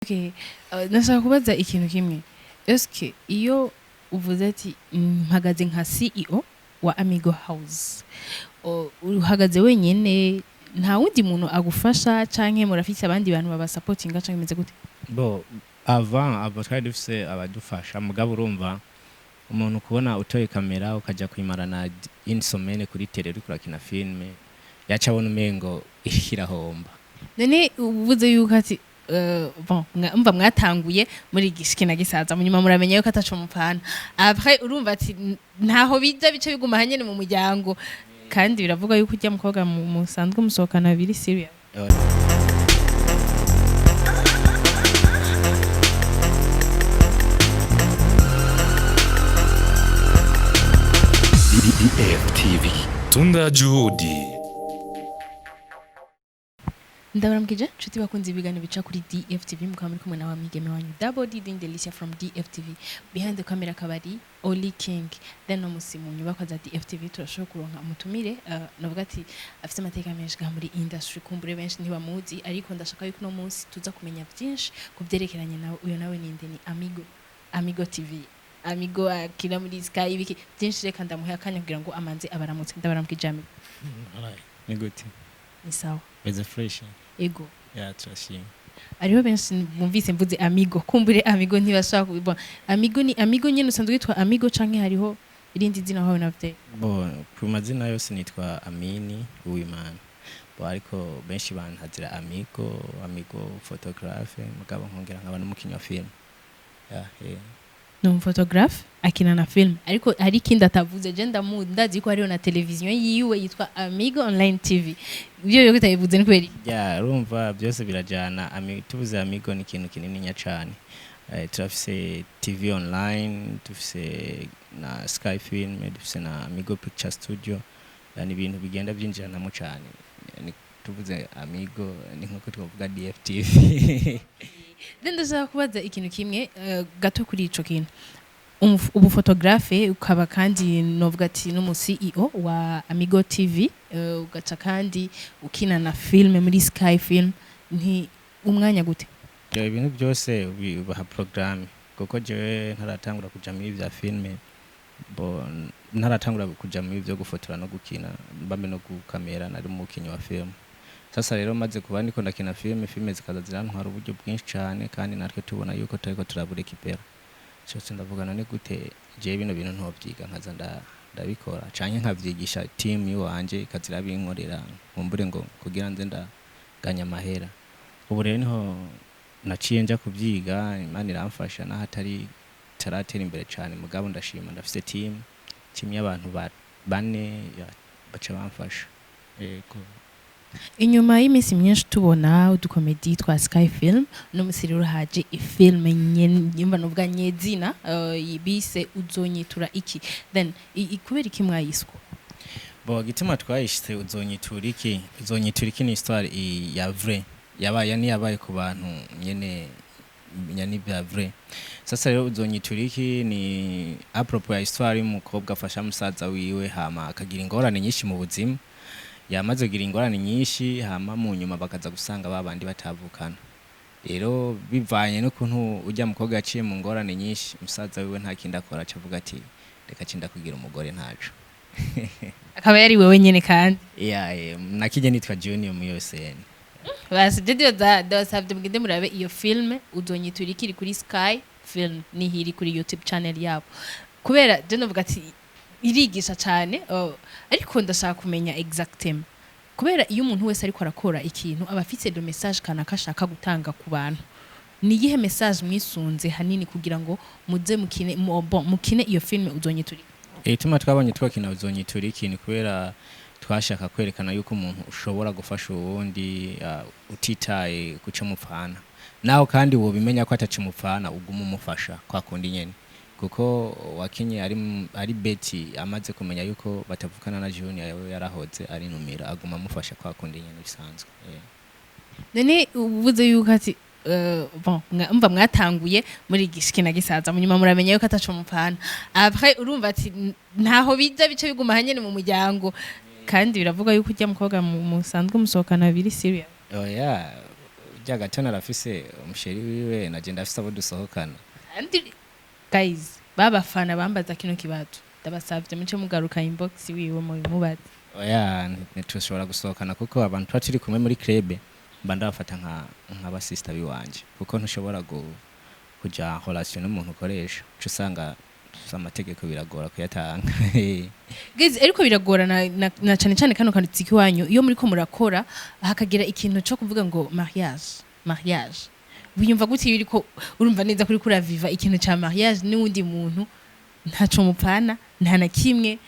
Okay, nashaka kubaza ikintu kimwe. Eske iyo uvuze ati mpagaze nka CEO wa Amigo House, uhagaze wenyene, nta wundi muntu agufasha, canke murafise abandi bantu babasapotinga, canke imeze gute? Bo avant twari dufise abadufasha, mugabo urumva umuntu kubona utoye kamera ukaja kuyimarana une semaine kuri télé uriko urakina film, yaca abona umengo irahomba. None uvuze yuko ati bon, mva mwatanguye muri gishiki na gisaza, munyuma muramenya yuko ataco mupfana. Après urumva ati ntaho bija, bice biguma hanyene mu muryango, kandi biravuga yuko urya mukobwa musanzwe musohokana biri serious. DFTV. Tunda Juhudi. Ndabaramukije nshuti bakunze ibiganiro bica kuri DFTV, mukaba muri kumwe na wa mwigeme wanyu Double D Delicia from DFTV. Behind the camera akaba ari Oli King. Then no musi mu nyubako za DFTV turashobora kuronka umutumire, navuga ati afite amateka menshi ngaha muri industry. Kumbure benshi ntibamuzi, ariko ndashaka yuko uno munsi tuza kumenya byinshi ku byerekeranye nawe. Uyo nawe ninde? Ni Amigo, Amigo TV, Amigo akina muri Sky, ibiki byinshi. Reka ndamuhe akanya kugira ngo amanze abaramutse. Ndabaramukije, Amigo. Ni gute? Ni sawa. Meze fresh. Ego. Ya, turashima. Hariho benshi bumvise mvuze Amigo, kumbure Amigo ntibashaka kubibona. Amigo ni Amigo nyene usanzwe witwa Amigo, canke hariho irindi zina wahawe n'abavyeyi? Bo ku mazina yose nitwa Amini Uwimana, bo ariko benshi bantazira Amigo, Amigo photographe, mugabo nkongera nkaba n'umukinyi wa film, ya. Ni umuphotographe akina na film, ariko hari ikindi atavuze. Je ndamuzi, ndazi ko hariho na televiziyo yiwe yitwa Amigo Online TV. Ibyo rero utabivuze ni kubera iki? Ya, urumva byose birajana. Tuvuze Amigo ni ikintu kinini nya cane. Turafise TV online, dufise na Sky Film, dufise na Amigo Picture Studio. Yani ibintu bigenda byinjiranamo cane. Yani tuvuze Amigo ni nkuko twavuga DFTV. Then ndashaka kubaza ikintu kimwe, gato kuri ico kintu. Ubuphotographe, ukaba kandi novuga ati n'umu CEO wa Amigo TV, ugaca kandi ukina na film muri Sky Film, nti umwanya gute? Ibyo ibintu byose ubaha programme, kuko jewe ntaratangura kuja muri vya film, bo ntaratangura kuja muri vyo gufotora no gukina mbambe no gukamera, nari umukinyi wa film. Sasa rero maze kuba ndiko ndakina film, film zikaza zirantwara uburyo bwinshi cane, kandi natwe tubona yuko turiko turaburekipera cyose. Ndavuga none gute jewe bino bintu ntovyiga nkaza ndabikora, canke nkavyigisha team yiwanje ikaza irabinkorera, nkumbure ngo kugira nze ndaganya amahera. Ubu rero niho naciye nja kubyiga, Imana iramfasha, naho atari taratera imbere cyane, mugabo ndashima ndafise team y'abantu bane baca bamfasha, yego. Inyuma y'iminsi myinshi tubona udukomedi twa Sky Film, no musi rero haje ifilm nyumva novuga nyezina, bise Uzonyitura Iki. Then kubera iki mwayiswa? Bo gituma twayishyize Uzonyitura Iki, Uzonyitura Iki ni histoire ya vrai yabaye, ni yabaye ku bantu nyene nyani bya vrai. Sasa rero Uzonyitura Iki ni à propos ya histoire y'umukobwa afasha musaza wiwe, hama akagira ingorane nyinshi mu buzima. Yamaze kugira ingorane nyinshi, hama mu nyuma bakaza gusanga babandi batavukana. Rero bivanye n'ukuntu ujya mukobwa yaciye mu ngorane nyinshi, musaza wiwe nta kindi akora, aca avuga ati reka cinda kugira umugore ntaco. Akaba yari wewe nyene kandi? Yeah, nakijye nitwa Junior Muyoseni. Basi je ndabasavye mugende murabe iyo film Uzonyitura Iki, iri kuri Sky Film, niho iri kuri YouTube channel yabo, kubera je novuga ati irigisha cane. Oh, ariko ndashaka kumenya exactement, kubera iyo umuntu wese ariko arakora ikintu aba afise le message kanaka ashaka gutanga ku bantu. Ni iyihe message mwisunze hanini kugira ngo muze mukine bon, mukine iyo film Uzonyitura Iki? Igituma twabonye twakina Uzonyitura Iki ni kubera twashaka kwerekana yuko umuntu ushobora gufasha uwundi, utitaye kuco mupfana, naho kandi wobimenya ko ataco mupfana, uguma umufasha kwa kundi nyene, kuko wakinye ari Betty amaze kumenya yuko batavukana na Junior, yawe yarahoze ari numira, aguma amufasha kwa kundi nyene bisanzwe. None uvuze yuko ati bon, mva mwatanguye muri gishiki na gisaza, munyuma muramenya yuko ataco mupfana. Après urumva ati ntaho bija, bice biguma hanyene mu muryango, kandi biravuga yuko urya mukobwa musanzwe musohokana biri serious. Oya. Harya Gatoni arafise umu chéri wiwe, naje ndafise abo dusohokana. Andi guys, babafana bambaza kino kibazo, ndabasavye muce mugaruka inbox wiwe mubimubaze. Oya, ntitushobora gusohokana kuko abantu tuba turi kumwe muri club mba ndabafata nk'aba sister biwanje, kuko ntushobora kuja relation n'umuntu ukoresha, uca usanga amategeko biragora kuyatanga. Guys, ariko biragorana na cane cane kano kantu iwanyu, iyo muriko murakora hakagira ikintu co kuvuga ngo mariage, mariage, wiyumva gute iyo uriko urumva neza kuri kuraviva ikintu ca mariage n'uwundi muntu ntaco mupfana, nta na kimwe,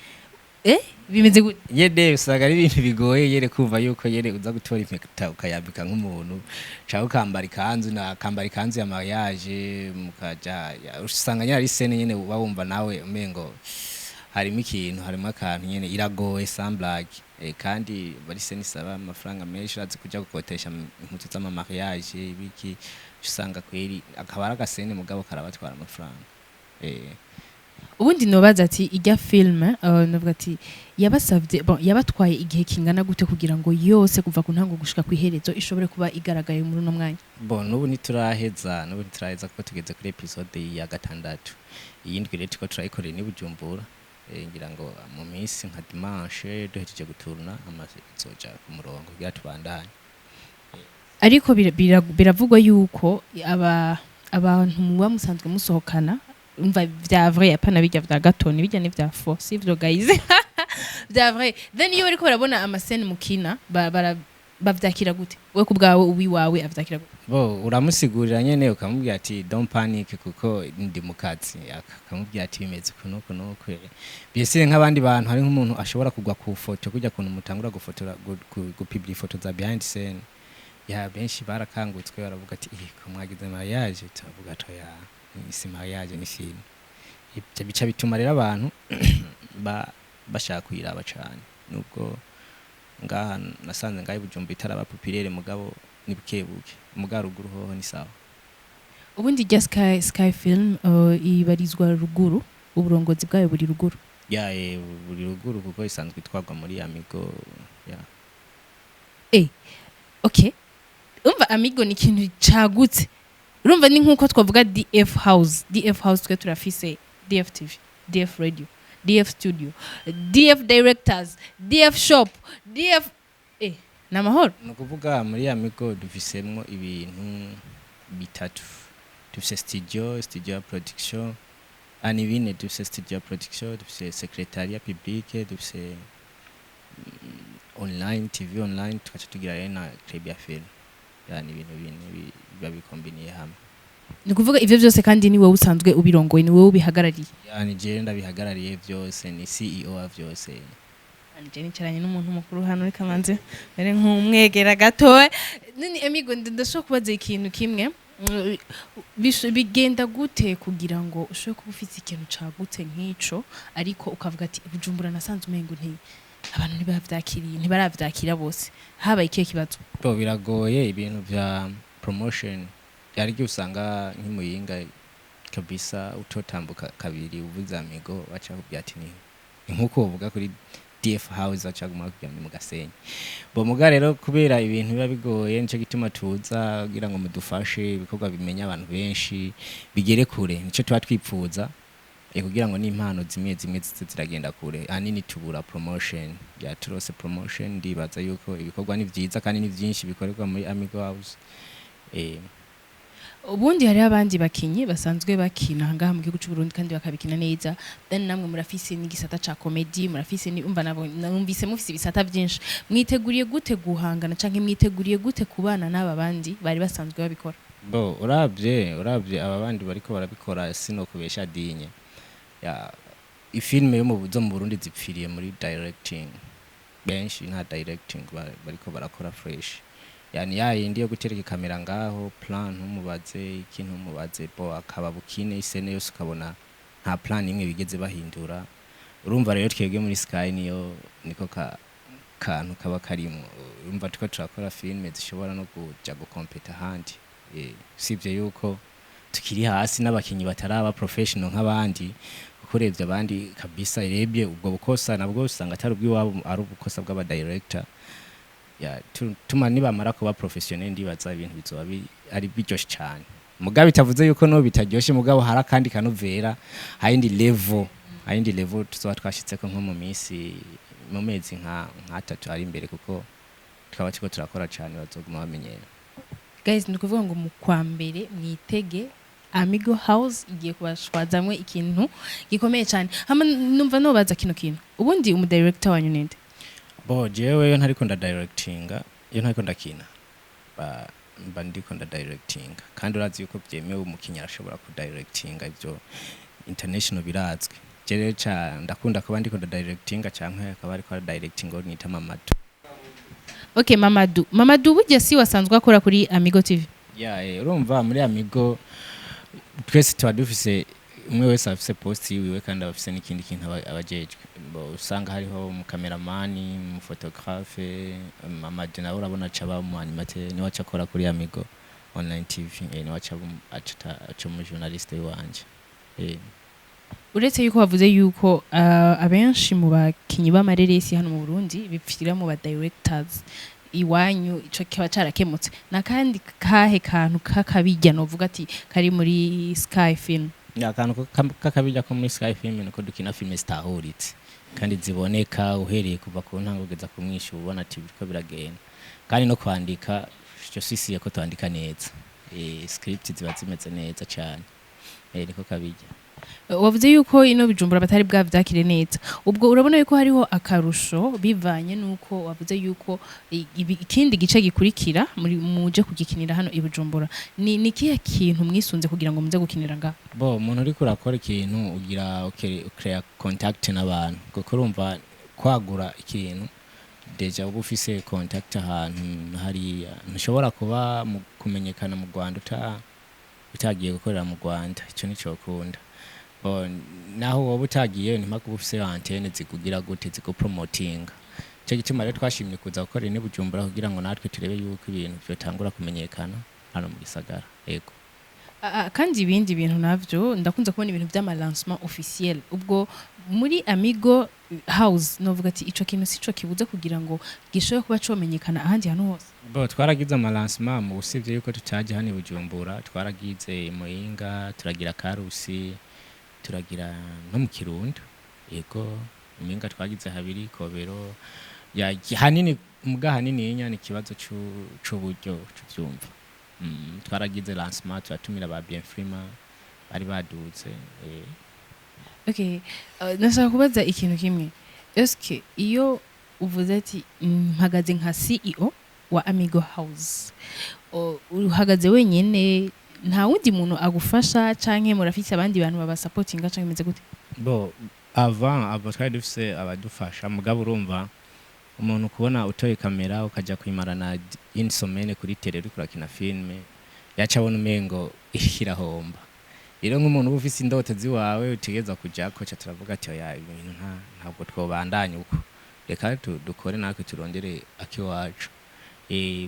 bimeze gute? Nyene usanga ari ibintu bigoye yere kumva yuko yere uza gutora impeta ukayambika nk'umuntu, canke ukambara ikanzu, na akambara ikanzu ya mariage, mukaja usanga nyene ari scène nyene uba wumva nawe umengo harimo ikintu, harimo akantu nyene iragoye, sans blague. Kandi bari scène isaba amafaranga menshi, urazi kuja gukotesha impuzu z'ama mariage ibiki, usanga kweri akaba ari aga scène mugabo karabatwara amafaranga. Ubundi nobaza ati ijya film, novuga ati yabasavye, bon, yabatwaye igihe kingana gute kugira ngo yose kuva ku ntango gushika ku iherezo ishobore kuba igaragaye muri uno mwanya? Bon, n'ubu ntituraheza kuko tugeze kuri épisode ya gatandatu. Iyindwi rero turiko turayikorera ni Bujumbura. Ngira ngo mu minsi nka dimanche duhejeje guturuna izoja ku murongo kugira tubandanye. Ariko biravugwa yuko aba abantu muba musanzwe musohokana, umva, vya vrai, apana bijya vya gatoni, bijya ni vya faux, sivyo guys? Vya vrai. Then iyo bariko barabona ama scènes mukina, bavyakira gute? We ku bwawe, uwiwawe avyakira gute? Bo uramusigurira nyene, ukamubwira ati don't panic kuko ndi mu kazi, akamubwira ati bimeze uku nuku nuku. Bese nk'abandi bantu, hari nk'umuntu ashobora kugwa ku foto kujya kuntu mutangura gufotora, gupibira ifoto za behind scene ya benshi barakangutswe, baravuga ati eh, ko mwagize mariage? Turavuga to ya si mariage, ni film. Ibyo bica bituma rero abantu bashaka kuyiraba cane, nubwo ngaha nasanze ngaha i Bujumbura itaraba populaire, mugabo ni buke buke, mugabo ruguru hoho ni sawa. Ubundi rya Sky Film ibarizwa ruguru, uburongozi bwayo buri ruguru? Ya, buri ruguru kuko isanzwe itwarwa muri Amigo ya. Okay, umva, Amigo ni ikintu cagutse, urumva ni nkuko twavuga DF House. DF House twe turafise DF TV, DF Radio, DF Studio, DF Directors, DF Shop, DF namahoro. Ni ukuvuga muri Amigo dufisemwo ibintu bitatu: dufise studio ya production, ni bine: dufise studio ya production, dufise secretariat publique, dufise online TV online, tukaca tugira rero na club ya film. Yani ibintu bine biba bikombiniye hamwe. Ni ukuvuga ivyo byose kandi ni wowe usanzwe ubirongoye, ni wowe ubihagarariye? Yani jewe ndabihagarariye byose, ni CEO wa byose. Anje nicaranye n'umuntu mukuru hano, reka manze mere nk'umwegera gato. Nini Amigo, ndashobora kubaza ikintu kimwe? Bigenda gute kugira ngo ushobore kuba ufite ikintu cagutse nk'ico, ariko ukavuga ati Bujumbura nasanze umengo nti abantu ntibavyakiriye, ntibaravyakira bose? Habaye ikihe kibazo? Bo biragoye ibintu vya promotion, hari igihe usanga nk'imuyinga kabisa utotambuka kabiri uvuze Amigo baca bakubwira ati ni nkuko uvuga kuri DF House, baca baguma bakubwira ni mu Gasenyi. Bo muga rero kubera ibintu biba bigoye, nico gituma tuza kugira ngo mudufashe ibikorwa bimenye abantu benshi, bigere kure, nico tuba twipfuza, kugira ngo n'impano zimwe zimwe zize ziragenda kure. Ahanini tubura promotion. Ya turose promotion, ndibaza yuko ibikorwa ni vyiza kandi ni vyinshi bikorerwa muri Amigo House. Ubundi hariho abandi bakinyi basanzwe bakina ngaha mu gihugu cy'u Burundi kandi bakabikina neza. Then namwe murafise n'igisata ca comedy, murafise ni umva nabo numvise mufise ibisata byinshi. Mwiteguriye gute guhangana canke mwiteguriye gute kubana n'aba bandi bari basanzwe babikora? Bo uravye aba bandi bariko barabikora, sino kubesha dinye ya i film yo mu zo mu Burundi zipfiriye muri directing. Benshi nta directing bariko barakora fresh, yani ya yindi yo gutereka ikamera ngaho, plan ntumubaze iki, ntumubaze, bo akaba bukine i scène yose, ukabona nta plan imwe bigeze bahindura. Urumva rero twebwe muri Sky niyo niko ka kantu kaba karimo. Urumva tuko turakora filme zishobora no kuja gukompeta ahandi, usibye yuko tukiri hasi n'abakinyi bataraba professional nk'abandi, kuko urebye abandi kabisa, irebye ubwo bukosa nabwo usanga atari ubw'iwabo, ari ubukosa bw'aba director. Ya, tuma nibamara kuba professionnel, ndibaza ibintu bizoba ari biryoshe cyane. Mugabo bitavuze yuko no bitaryoshe, mugabo hari akandi kanovera, hari indi level tuzoba twashitseko nko mu minsi, mu mezi nka nk'atatu ari imbere, kuko tukaba turiko turakora cyane, bazoguma bamenyera. Guys, ni ukuvuga ngo mu kwa mbere mwitege Amigo House igiye kubashwazamwe ikintu gikomeye cyane. Hama numva nobaza kino kintu: ubundi umudirector wanyu ninde? Bo, jewe iyo ntariko ndadirectinga, iyo ntariko ndakina, mba ndiko ndadirectinga. Kandi urazi yuko byemewe, umukinyi arashobora kudirectinga, ivyo international birazwi. Je rero ndakunda kuba ndiko ndadirectinga, canke akaba ariko aradirectinga uwo nita Mamadou. Okay, Mamadou. Mamadou burya si wasanzwe akora kuri Amigo TV? Ya, urumva muri Amigo twese tuba dufise, umwe wese afise post yiwiwe, kandi aba afise n'ikindi kintu aba ajejwe. Bo, usanga hariho umukameramani, umuphotographe. Mamadou nawe urabona aca aba umu animateur, niwe aca akora kuri Amigo Online TV, niwe aca umu journaliste wanje. Uretse yuko bavuze yuko abenshi mu bakinyi b'amareresi hano mu Burundi bipfira mu ba directors, iwanyu ico kiba carakemutse. Nakandi kahe kantu kakabijya novuga ati kari muri Sky Film? Ya, akantu kakabijya ko muri Sky Film niko dukina filime zitahuritse kandi ziboneka, uhereye kuva ku ntango kugeza ku mwishu, ubona ati biriko biragenda. Kandi no kwandika, je suis ko twandika neza, script ziba zimeze neza cyane, niko kabijya. Wavuze yuko ino Bijumbura batari bwavyakire neza. Ubwo urabona yuko hariho akarusho bivanye nuko wavuze yuko ikindi gice gikurikira muri muje kugikinira hano i Bujumbura. Ni kihe kintu mwisunze kugira ngo muze gukinira ngaha? Bo, umuntu uriko urakora ikintu, ugira ucrea contact n'abantu, kuko urumva kwagura ikintu déjà uba ufise contact ahantu hariya. Ntushobora kuba mu kumenyekana mu Rwanda utagiye gukorera mu Rwanda, ico nico ukunda. Bo, naho woba utagiye, ntimpaka uba ufise antenne zikugira gute, zikupromotinga. Ico gituma rero twashimye kuza gukorera i Bujumbura, kugira ngo natwe turebe yuko ibintu vyotangura kumenyekana hano mu gisagara, yego. Kandi ibindi bintu navyo ndakunze kubona ibintu vy'ama lancement officiel. Ubwo muri Amigo House novuga ati ico kintu sico kibuze kugira ngo gishobore kuba comenyekana ahandi hantu hose? Bo, twaragize amalancement, mu usibye yuko tutaje hano i Bujumbura, twaragize i Muyinga, turagira Karusi, turagira no mu Kirundo. Yego, Muyinga twagize habiri, Kobero ya hanini, muga hanini ni ikibazo c'uburyo tuvyumva. Twaragize lancement, turatumira ba Bienfrima bari baduze. Okay, nashaka kubaza ikintu kimwe. Eske iyo uvuze ati mpagaze nka CEO wa Amigo House, uhagaze wenyene, nta wundi muntu agufasha, canke murafise abandi bantu babasapotinga, canke bimeze gute? Bo, avant twari dufise abadufasha, mugabo urumva umuntu kubona utoye kamera ukaja kuyimarana une semaine kuri télé uriko urakina filme, yaca abona umengo irahomba. Rero nk'umuntu uba ufise indoto ziwawe utegerezwa kujako, ca turavuga ati oya, ibintu ntabwo twobandanya uko, reka dukore natwe turondere akiwacu.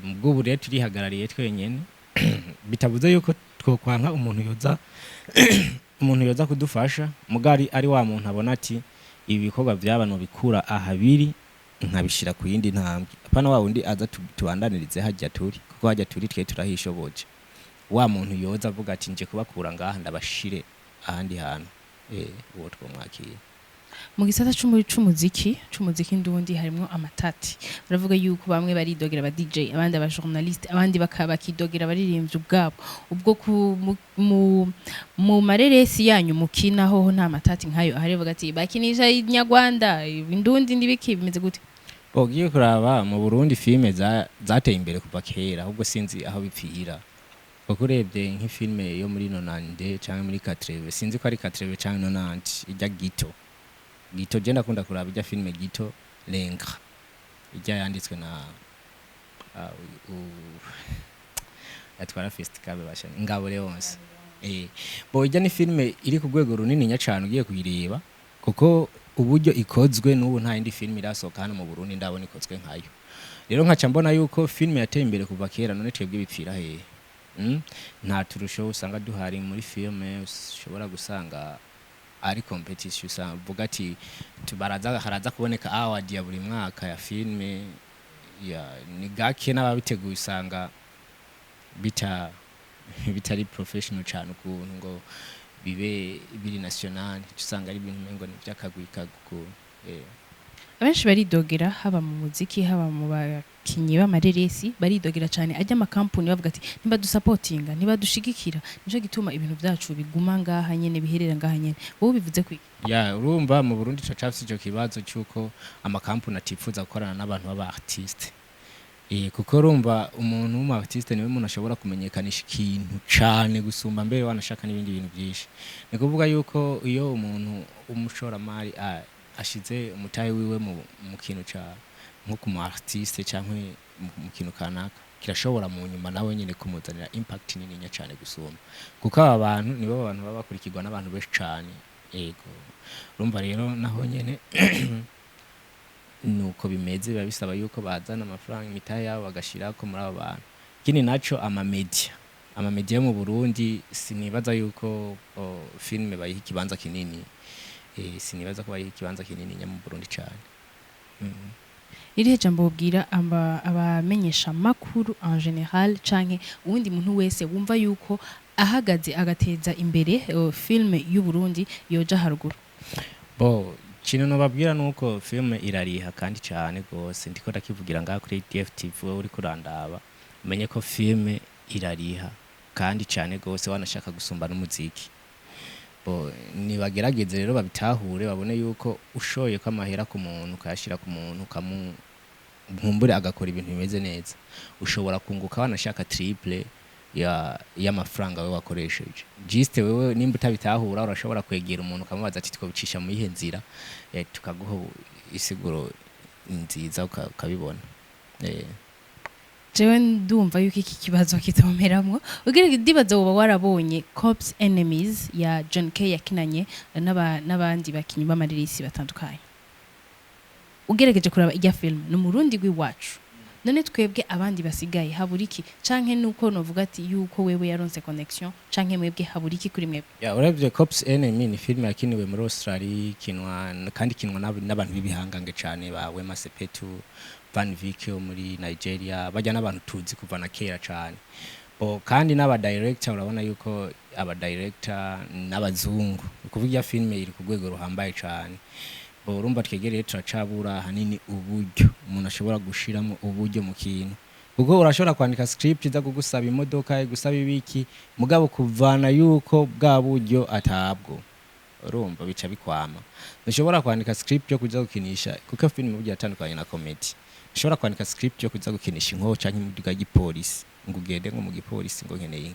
Mubwo ubu rero turihagarariye twenyene, bitavuze yuko twokwanka umuntu yoza kudufasha, mugari ari wa muntu abona ati ibi bikorwa byaba bikura aha biri nkabishira ku yindi ntambwe, apana wa wundi aza tubandanirize hajya turi, kuko hajya turi twe turahishoboje. Wa muntu yoza avuga ati nje kubakura ngaha ndabashire ahandi hantu, uwo twomwakira. Mu gisata c'umuziki ndundi harimwo amatati. Baravuga yuko bamwe baridogera aba DJ, abandi aba journaliste, abandi bakidogera abaririmbyi ubwabo. Ubwo mu mareresi yanyu mukina hoho nta matati nkayo ahari, bavuga ati bakinisha inyarwanda, indundi n'ibiki, bimeze gute? Ugiye kuraba mu Burundi, filime zateye imbere kuva kera, ahubwo sinzi aho bipfira, kuko urebye nk'ifilme yo muri 90 canke muri 80, sinzi ko ari 80 canke 90, ijya Gito Gito, je ndakunda kuraba ijya filme Gito Lengra, ijya yanditswe na yatwara festival basha Ngabo Leonce. Bo, ijya ni filme iri ku rwego runini nya cane ugiye kuyireba, kuko uburyo ikozwe n'ubu nta yindi filme irasohoka hano mu Burundi ndabona ikozwe nkayo. Rero nkaca mbona yuko filme yateye imbere kuva kera, none twebwe bipfira hehe? Nta turusho usanga duhari muri filme, ushobora gusanga ari competition, usanga uvuga ati tubaraza, haraza kuboneka award ya buri mwaka ya filme. Ya, ni gake n'ababiteguye usanga bitari professional cyane ukuntu ngo bibe biri national, usanga ari ibintu umengo ni by'akagwi ukuntu. Abenshi baridogera, haba mu muziki, haba mu bakinyi b'amareresi, baridogera cyane ajya amakampuni, bavuga ati ntibadusapotinga, ntibadushigikira, nico gituma ibintu byacu biguma ngaha nyene, biherera ngaha nyene. Wowe bivuze kwiki? Ya, urumva mu Burundi turacafise ico kibazo cy'uko amakampuni atifuza gukorana n'abantu b'aba artiste. Kuko urumva umuntu w'umu artiste niwe muntu ashobora kumenyekanisha ikintu cane gusumba mbere wanashaka n'ibindi bintu byinshi. Ni kuvuga yuko iyo umuntu w'umushoramari ashize umutahe wiwe mu kintu ca nko ku mu artiste canke mu kintu kanaka, kirashobora mu nyuma nawe nyine kumuzanira impact nininya cane gusumba, kuko aba bantu nibo bantu baba bakurikirwa n'abantu benshi cane. Yego, urumva rero naho nyene nuko bimeze, biba bisaba yuko bazana amafaranga, imitahe yabo bagashirako muri abo bantu. Ikindi naco, amamedia yo mu Burundi sinibaza yuko filime bayiha ikibanza kinini. Sinibaza ko bayiha ikibanza kinini nya mu Burundi cane. Irihe jambo wobwira abamenyesha makuru en général, canke uwundi muntu wese wumva yuko ahagaze agateza imbere filme y'u Burundi yoja haruguru? Bo, ikintu nobabwira nuko filme irariha kandi cyane gose. Ndiko ndakivugira ngaha kuri DFTV, wowe uriko urandaba umenye ko filme irariha kandi cyane gose, wanashaka gusumba n'umuziki. Bo, nibagerageze rero babitahure, babone yuko ushoye ko amahera ku muntu, ukayashira ku muntu, ukamu nkumbure agakora ibintu bimeze neza, ushobora kunguka wanashaka triple ya y'amafaranga wewe wakoresheje. Juste wewe nimba utabitahura, urashobora kwegera umuntu ukamubaza ati twobicisha mu yihe nzira, tukaguha isiguro nziza ukabibona. Jewe ndumva yuko iki kibazo kitomeramwo ugira ndibaza woba warabonye Cops Enemies ya John K yakinanye n'abandi bakinyi b'amareresi batandukanye. Ugerageje kuraba irya film, ni umurundi rw'iwacu. None twebwe abandi basigaye habura iki? Canke nuko novuga ati yuko wewe yaronse connection, canke mwebwe habura iki kuri mwebwe? Ya, uravye Cops Enemy ni filime yakiniwe muri Australia, ikinwa kandi ikinwa n'abantu b'ibihangange cane, ba Wema Sepetu, Van Vick wo muri Nigeria, bajya n'abantu tuzi kuva na kera cane. Bo, kandi n'aba director, urabona yuko aba director n'abazungu, ni ukuvuga iya filime iri ku rwego ruhambaye cane. Bo, urumva twegereye turacabura ahanini uburyo umuntu ashobora gushiramo uburyo mu kintu, kuko urashobora kwandika script iza kugusaba imodoka, igusaba ibiki, mugabo kuvana yuko bwa buryo atabwo, urumva bica bikwama. Ntushobora kwandika script yo kuza gukinisha, kuko filime burya yatandukanye na comedy. Ntushobora kwandika script yo kuza gukinisha inkoho canke imiduga y'igipolisi ngo ugende ngo mu gipolisi ngo nkeneye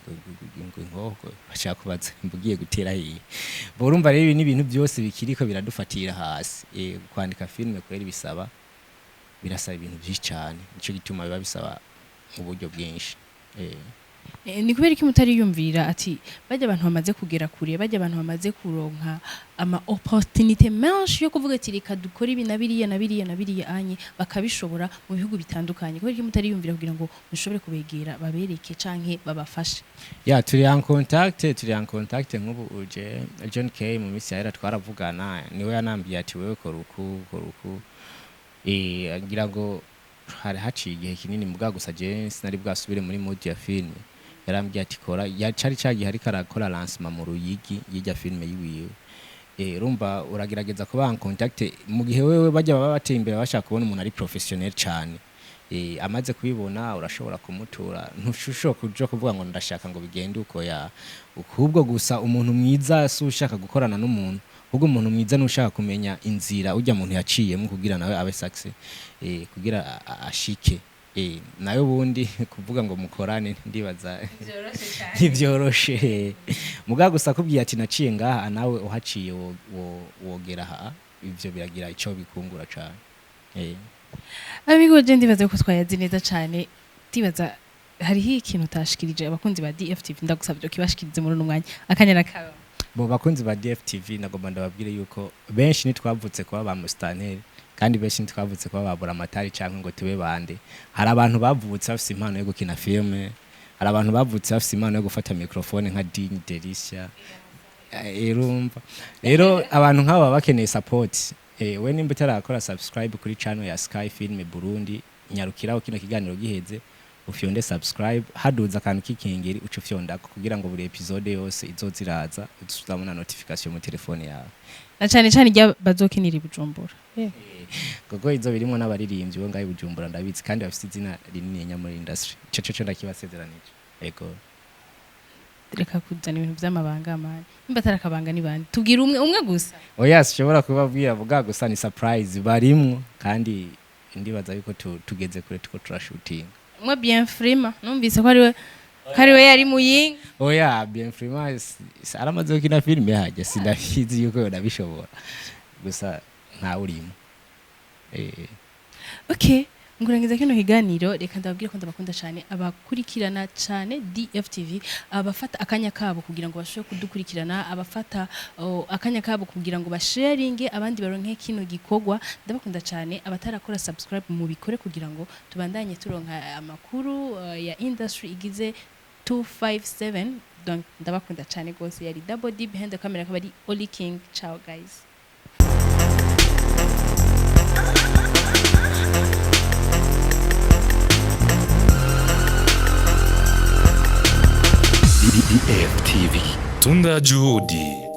ngo inkoho, bashaka kubaza ngo ugiye gutera hehe. Bo, urumva rero ibi ni ibintu byose bikiriko biradufatira hasi. Kwandika filime kweri birasaba ibintu byinshi cyane, nico gituma biba bisaba uburyo bwinshi. Ni kubera iki mutariyumvira ati bajya abantu bamaze kugera kure, bajya abantu bamaze kuronka ama opportunité menshi yo kuvuga ati reka dukore ibi na biriya na biriya na biriya anye, bakabishobora mu bihugu bitandukanye? Kubera iki mutariyumvira kugira ngo mushobore kubegera, babereke canke babafashe? Ya, turi en contact. Nk'ubu uje John K mu minsi yahera twaravugana, niwe yanambwiye ati wewe kora uku, kora uku. Ngira ngo hari haciye igihe kinini mbwa, gusa je sinari bwasubire muri mode ya filme. Yarambwiye ati kora, ya cari cagihe ariko arakora lancement mu Ruyigi y'irya filme yiwiwe. Urumva uragerageza kuba en contact mu gihe wewe bajya baba bateye imbere bashaka kubona umuntu ari professionnel cane. Amaze kubibona urashobora kumutura, ntushobora kuja kuvuga ngo ndashaka ngo bigende uko ya ahubwo. Gusa umuntu mwiza si ushaka gukorana n'umuntu, ahubwo umuntu mwiza ni ushaka kumenya inzira ujya muntu yaciyemo kugira nawe abe success, kugira ashike. Nayo ubundi kuvuga ngo mukorane ndibaza ntibyoroshe. Muga gusa akubwiye ati naciye ngaha, nawe uhaciye wogera aha, ivyo biragira ico bikungura cane. Amigo, je ndibaza ko twayazi neza cane. Ndibaza hariho ikintu utashikirije abakunzi ba DFTV, ndagusabye ukibashikirize muri uno mwanya, akanya nakawe. Bo, bakunzi ba DFTV, nagomba ndababwire yuko benshi ntitwavutse kuba ba musitanteri, kandi benshi ntitwavutse kuba ba buramatari canke ngo tube bande. Hari abantu bavutse bafise impano yo gukina filme, hari abantu bavutse bafise impano yo gufata microphone nka Digne Delicia. Urumva rero abantu nk'aba baba bakeneye support. We nimba utarakora subscribe kuri channel ya Sky Film Burundi. Nyarukiraho kino kiganiro giheze, ufyonde subscribe, haduza akantu k'ikengeri, uce ufyondako kugira ngo buri episode yose izoziraza uzabona notification mu telefone yawe. Na cane cane irya bazokinira i Bujumbura. Kuko izo birimo n'abaririmbyi bo ngaho i Bujumbura, ndabizi, kandi bafite izina rinini muri industry. Ico co ndakibasezeranije, ego. Reka kuzana ibintu vy'amabanga, mani. Nimba atari akabanga, ni bande? Tubwira umwe umwe gusa. Oya, sinshobora kubabwira vuga, gusa ni surprise, barimwo, kandi ndibaza yuko tugeze kure, tuko turashutinga. Umwe bien frima, numvise ko ariwe yari muyinga. Oya, bien frima aramaze gukina filime hajya, sindabizi yuko yonabishobora, gusa ntawe urimo. Okay, ngurangiza kino kiganiro, reka ndababwire ko ndabakunda cyane, abakurikirana cyane DFTV, abafata akanya kabo kugira ngo bashobore kudukurikirana, abafata akanya kabo kugira ngo basharinge abandi baronke kino gikorwa. Ndabakunda cyane. Abatarakora subscribe, mubikore kugira ngo tubandanye turonka amakuru ya industry igize 257. Donc ndabakunda cyane gose. Yari Double D, behind the camera akaba ari Oli King. Ciao guys. DFTV. Tunda Juhudi.